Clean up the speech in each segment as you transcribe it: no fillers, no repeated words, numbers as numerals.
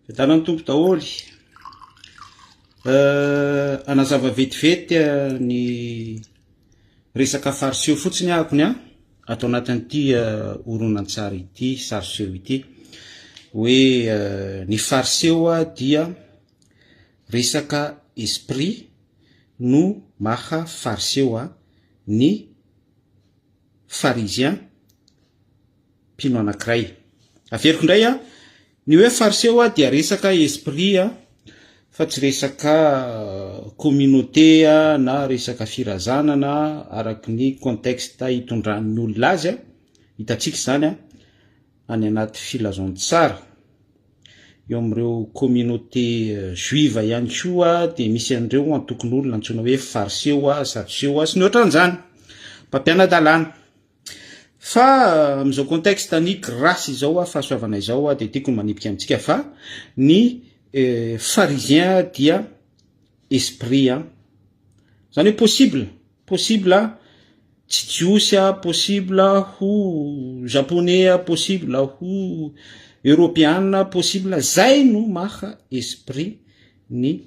Fiadanan'ny Tompo daholo. Hanazava vetivety ny resaka fariseo fotsiny aho akony an, ato anatin'ity horonantsary ity, sary seho ity, hoe ny fariseo dia resaka esprit no maha fariseo ny pharisien. mpino anankiray. Averiko indray a, ny hoe fariseo a dia resaka esprit a, fa tsy resaka communauté a na resaka firazanana araky ny contexte itondran'ny olona azy a, hitantsika izany a any anaty filazantsara. Eo amin'ireo communauté juive ihany koa dia misy an'ireo antokon'olona antsoina hoe fariseo a, sadoseo a sy ny ohatran'izany, mpampiana-dalàna. Fa amin'izao contexte ny grâce izao a, fahasoavana izao a, dia tiako ny manipika amintsika fa ny pharisien dia esprit a, zany hoe possible, possible tsy jiosy a, possible ho japonais a, possible ho eoropeana, possible zay no maha esprit ny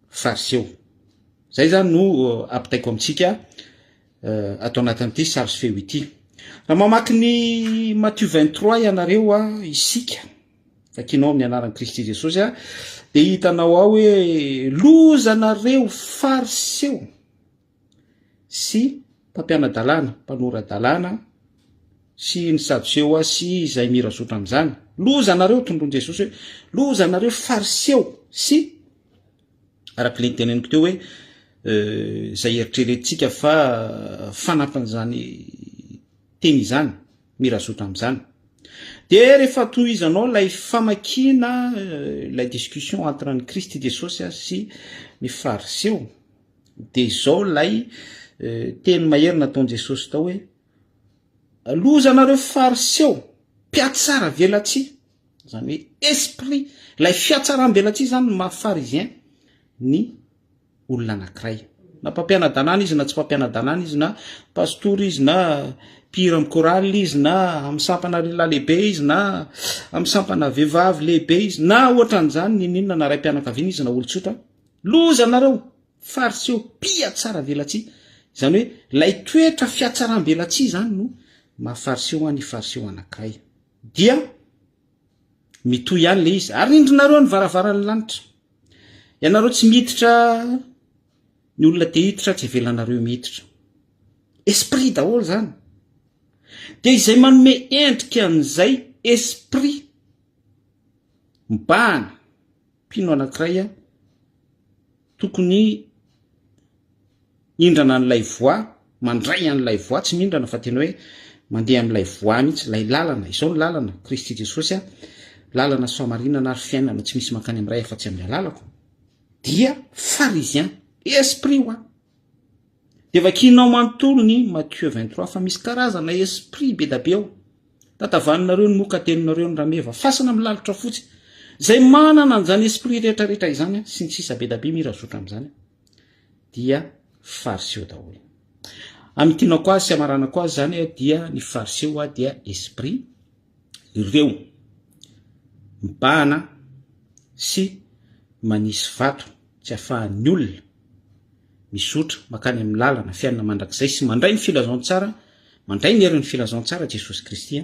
fariseo. Zay zany no ampitaiko amintsika ato anatin'ity sary sy feo ity. Raha mamaky ny Matio 23 ianareo a, isika, vakinao amin'ny anaran'i Kristy Jesosy a, dia hitanao ao hoe lozanareo fariseo sy mpampiana-dalàna, mpanora-dalàna sy ny sadoseo a sy izay mira zotra amin'izany. Lozanareo, tondroin'i Jesosy hoe lozanareo fariseo sy Araka ilay noteneniko teo hoe izay eritreretintsika fa fanampin'izany teny izany, mira zotra amin'izany. Dia rehefa tohizanao ilay famakiana ilay discussion entre an'i Kristy Jesosy sy ny Fariseo, dia izao ilay teny mahery nataon'i Jesosy tao hoe, loza anareo Fariseo, mpiatsara velatsihy. Izany hoe esprit, ilay fihatsaram-belatsihy izany no maha pharisien ny olona anankiray. Na mpampiana-dalàna izy na tsy mpampiana-dalàna izy, na pastora izy na mpihira amin'ny chorale izy, na amin'ny sampana lehilahy lehibe izy na amin'ny sampana vehivavy lehibe izy, na ohatran'izany n'inon'inona, na raim-pianakaviana izy na olon-tsotra. Loza nareo! Fariseo mpihatsaravelatsihy. Izany hoe ilay toetra fihatsaram-belatsihy izany no maha fariseo ny fariseo anankiray. Dia mitohy ihany ilay izy. Arindrinareo ny varavaran'ny lanitra. Ianareo tsy miditra, ny olona te hiditra tsy avelanareo miditra. Esprit daholo izany. Dia izay manome endrika an'izay esprit mibahana mpino anankiray tokony Mindrana an'ilay voie, mandray an'ilay voie, tsy mindrana fa tena hoe mandeha amin'ilay voie mihitsy, ilay lalana, izao ny lalana, Kristy Jesosy a, lalana sy fahamarinana ary fiainana, tsy misy mankany amin'ny Ray afa-tsy amin'ny alalako, dia pharisien, esprit hoa. Dia vakianao manontolo ny Matthieu 23 fa misy karazana esprit be da be ao. Tatavaninareo ny moka, teninareo ny rameva, fasana milalotra fotsy. Izay manana an'izany esprit rehetra rehetra izany sy ny sisa be da be mira zotra amin'izany. dia fariseo daholo. Amintinako azy sy amaranako azy zany dia ny fariseo dia esprit ireo mibahana sy manisy vato tsy afahan'ny olona mizotra makany amin'ny lalana fiainana mandrakizay sy mandray ny filazantsara mandray ny herin'ny filazantsara Jesosy Kristy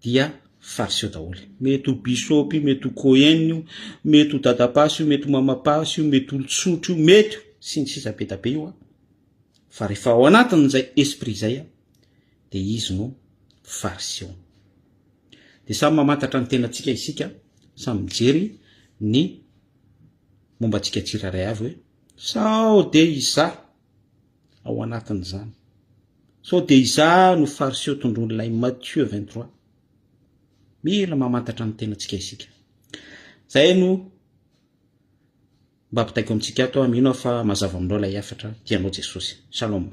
dia fariseo daholo. Mety ho bishop io, mety ho Cohen io, mety ho dadapasy io, mety ho mamapasy io, mety olon-tsotra io, mety sy ny sisa be da be io an. Fa rehefa ao anatin'izay esprit izay an, dia izy no fariseo. Dia samy mamantatra ny tenantsika isika, samy mijery ny momba antsika tsirairay avy hoe sao dia izaho ao anatin'izany. Sao dia izaho no fariseo tondroin'ilay Matthieu 23. Mila mamantatra ny tenantsika isika. Zay no mba ampitaiko amintsika ato, mino aho fa mazava aminao ilay hafatra tianao Jesosy. Shalom.